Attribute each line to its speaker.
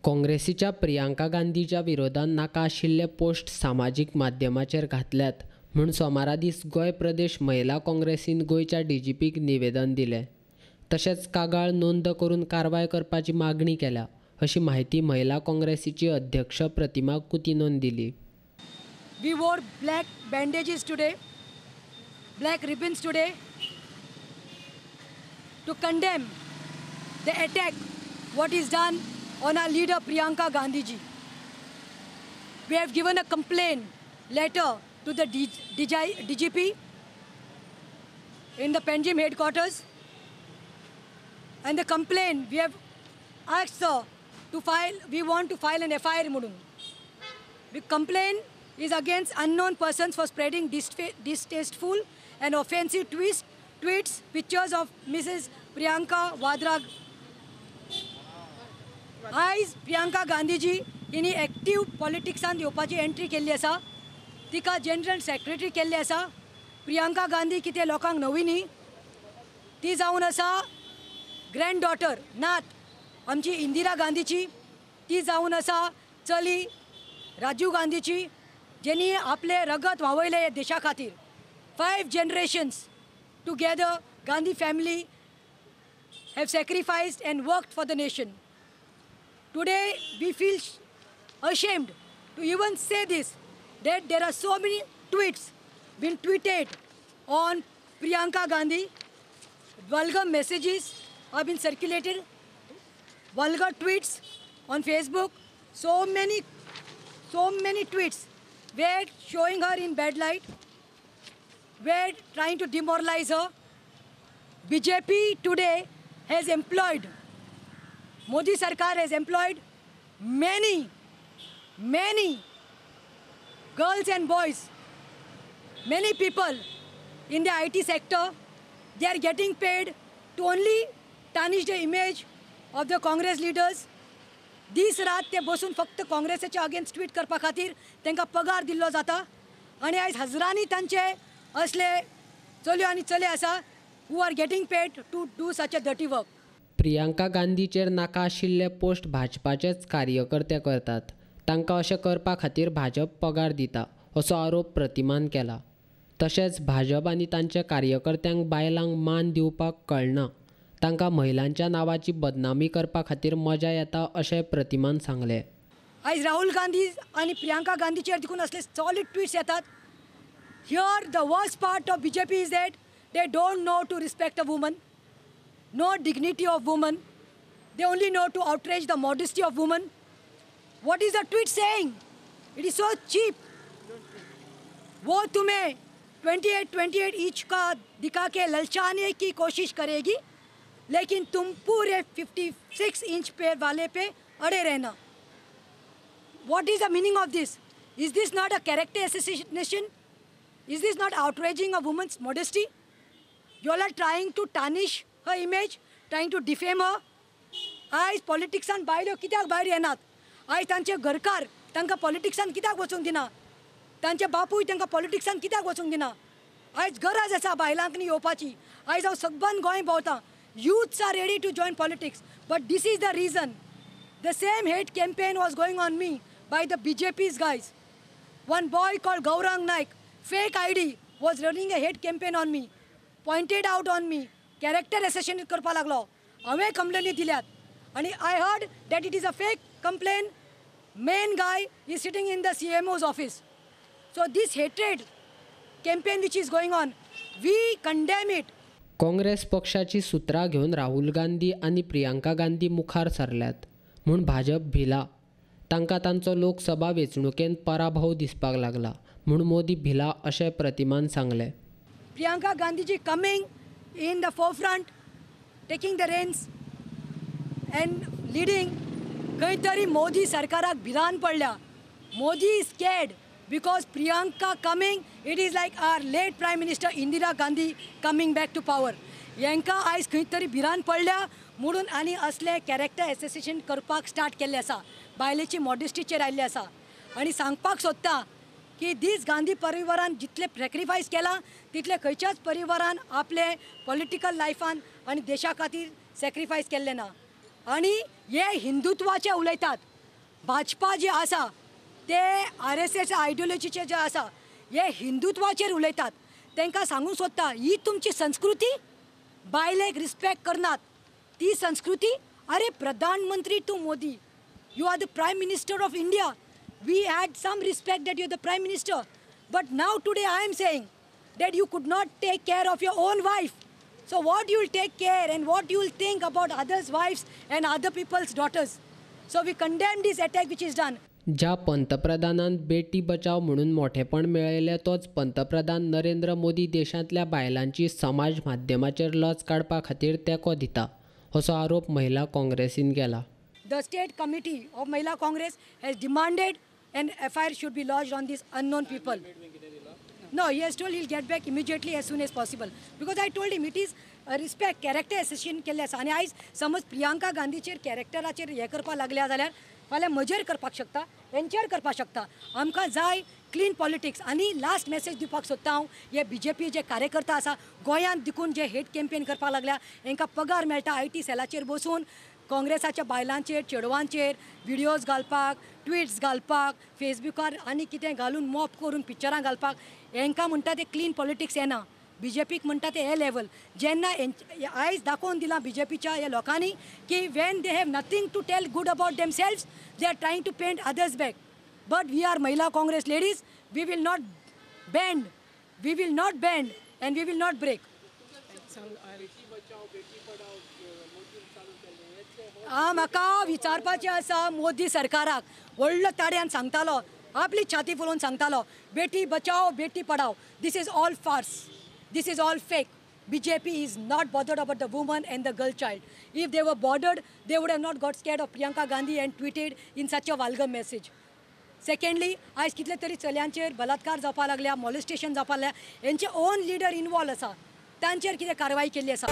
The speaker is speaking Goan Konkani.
Speaker 1: काँग्रेसीच्या प्रियांका गांधीच्या विरोधान नाका आशिल्ले पोस्ट सामाजीक माध्यमाचेर घातल्यात म्हूण सोमारा दीस गोंय प्रदेश महिला काँग्रेसीन गोंयच्या डीजीपीक निवेदन दिलें. तशेंच कागाळ नोंद करून कारवाय करपाची मागणी केल्या अशी माहिती महिला काँग्रेसीची अध्यक्ष प्रतिमा कुतिनोन दिली.
Speaker 2: We wore black bandages today, black ribbons today to condemn the attack what is done on our leader Priyanka Gandhi ji. We have given a complaint letter to the DGP in the Panjim headquarters, and the complaint we have asked sir to file, we want to file an FIR म्हणून. The complaint is against unknown persons for spreading distasteful and offensive tweets, pictures of Mrs. Priyanka Vadra. आयज प्रियांका गांधीजी हिणी एक्टीव पॉलिटिक्सान येवपाची एंट्री केल्ली आसा. तिका जनरल सेक्रेटरी केल्ली आसा. प्रियांका गांधी कितें लोकांक नवी न्ही, ती जावन आसा ग्रँड डॉटर नात आमची इंदिरा गांधीची, ती जावन आसा चली राजीव गांधीची, जेणी आपले रगत व्हांवयलें ह्या देशा खातीर. 5 generations together Gandhi family have sacrificed and worked for the nation. Today we feel ashamed to even say this, that there are so many tweets been tweeted on Priyanka Gandhi. Vulgar messages have been circulated, vulgar tweets on Facebook, so many tweets were showing her in bad light, were trying to demoralize her. BJP today has employed, Modi Sarkar has employed many, many girls and boys, many people in the IT sector. They are getting paid to only tarnish the image of the Congress leaders. दीस रात ते बसून फक्त काँग्रेसाच्या अगेन्स्ट ट्वीट करपा खातीर तांकां पगार दिल्लो जाता. आनी आयज हजरांनी तांचे असले चलयो आनी चले आसा who are getting paid to do such a dirty work.
Speaker 1: Priyanka गांधीचेर नाका आशिल्ले पोस्ट भाजपाचेच कार्यकर्ते करतात, तांकां अशें करपा खातीर भाजप पगार दिता असो आरोप प्रतिमान केला. तशेंच भाजप आनी तांच्या कार्यकर्त्यांक बायलांक मान दिवपाक कळना, तांकां महिलांच्या नावाची बदनामी करपा खातीर मजा येता अशें प्रतिमान सांगलें.
Speaker 2: आयज राहुल गांधी आनी प्रियांका गांधीचेर देखून असले सॉलिड ट्वीट्स येतात. Here the worst part of BJP is that they don't know to respect a woman, no dignity of woman. They only know to outrage the modesty of woman. What is the tweet saying? It is so cheap. वो तुम्हें 28 इंच का दिखा के ललचाने की कोशिश करेगी, लेकिन तुम पूरे 56 इंच पे वाले पे अड़े रहना. What is the meaning of this? Is this not a character assassination? Is this not outraging a woman's modesty? You all are trying to tarnish her image, trying to defame her. आयज पॉलिटिक्सान बायलो कित्याक भायर येनात? आयज तांचे घरकार तांकां पॉलिटिक्सान कित्याक वचूंक दिना? तांचे बापूय तांकां पॉलिटिक्सान कित्याक वचूंक दिना? आयज गरज आसा बायलांक न्ही येवपाची. आयज हांव सगळ्यान Goa भोंवतां. Youths are ready to join politics, but this is the reason. The same hate campaign was going on me by the BJP's guys. One boy called Gaurang Naik, fake ID, was running a hate campaign on me, pointed out on me, character assassination करपा लागलो. हांवें कंप्लेनी दिल्यात आनी I heard that it is a fake complaint. Main guy is sitting in the CMO's office. So this hatred campaign which is going on, we condemn it.
Speaker 1: Congress पक्षाची सूत्रां घेवन राहुल गांधी आनी प्रियांका गांधी मुखार सरल्यात म्हूण भाजप भिला. तांकां तांचो लोकसभा वेंचणुकेंत पराभव दिसपाक लागला म्हूण मोदी भिला अशें प्रतिमान सांगलें.
Speaker 2: Priyanka Gandhiji coming in the forefront, taking the reins and leading. खंय तरी मोदी सरकाराक भिरांत पडल्या. Modi is scared because Priyanka coming, it is like our late Prime Minister Indira Gandhi coming back to power. यांका आयज खंय तरी भिरांत पडल्या म्हणून आनी असले कॅरेक्टर एसोसिएशन करपाक स्टार्ट केल्लें आसा. बायलेची मॉडेस्टीचेर आयिल्लें आसा. आनी सांगपाक सोदता की दीस गांधी परिवारान जितले सॅक्रिफायस केलां तितले खंयच्याच परिवारान आपले पॉलिटिकल लायफान आनी देशा खातीर सॅक्रिफायस केल्लें ना. आनी हे हिंदुत्वाचे उलयतात. भाजपा जे आसा ते RSS आयडियोलॉजीचे जे आसा हे हिंदुत्वाचेर उलयतात. तांकां सांगूंक सोदता ही तुमची संस्कृती, बायलेक रिस्पेक्ट करनात ती संस्कृती. अरे प्रधानमंत्री तूं Modi, you are the prime minister of India. We had some respect that you are the prime minister, but now today I am saying that you could not take care of your own wife. So what you will take care and what you will think about others' wives and other people's daughters. So we condemn this attack which is done.
Speaker 1: ज्या पंतप्रधानान बेटी बचाव म्हणून मोठेपण मेळयलें तोच पंतप्रधान नरेंद्र मोदी देशांतल्या बायलांची समाज माध्यमाचेर लज काडपा खातीर तेंको दिता असो आरोप महिला काँग्रेसीन केला.
Speaker 2: The state committee of Mahila Congress has demanded an FIR should be lodged on these unknown people. No, he has told he'll get back immediately as soon as possible. Because I told him it is a respect, character assassination केल्लें आसा. आनी आयज समज प्रियांका गांधीचेर कॅरेक्टराचेर हें करपाक लागल्या जाल्यार फाल्यां म्हजेर करपाक शकता, हेंचेर करपाक शकता. आमकां जाय क्लीन पॉलिटिक्स. आनी लास्ट मॅसेज दिवपाक सोदता हांव, हे BJP जे कार्यकर्ता आसा गोंयांत देखून जे हेट कॅम्पेन करपाक लागल्या, हेंकां पगार मेळटा IT सेलाचेर बसून काँग्रेसाच्या बायलांचेर चेडवांचेर व्हिडियोज घालपाक, ट्विट्स घालपाक, फेसबुकार आनी कितें घालून मॉप करून पिक्चरां घालपाक. हेंकां म्हणटा ते क्लीन पॉलिटिक्स येना. BJPक म्हणटा ते हे लेवल. जेन्ना आयज दाखोवन दिलां BJPच्या ह्या लोकांनी की when they have nothing to tell good about themselves they are trying to paint others back. But we are Mahila Congress ladies, we will not bend, we will not bend and we will not break. म्हाका विचारपाचें आसा मोदी सरकाराक, व्हडलो ताड्यान सांगतालो, आपली छाती फुलोवन सांगतालो, Beti Bachao Beti Padhao. This is all farce, this is all fake. BJP is not bothered about the woman and the girl child. If they were bothered, they would have not got scared of Priyanka Gandhi and tweeted in such a vulgar message. Secondly, आयज कितले तरी चल्यांचेर बलात्कार जावपाक लागल्या, मॉलेस्टेशन जावपाक लागल्या, हेंचे ओन लिडर इनवॉल्व आसा, तांचेर कितें कारवाई केल्ली आसा.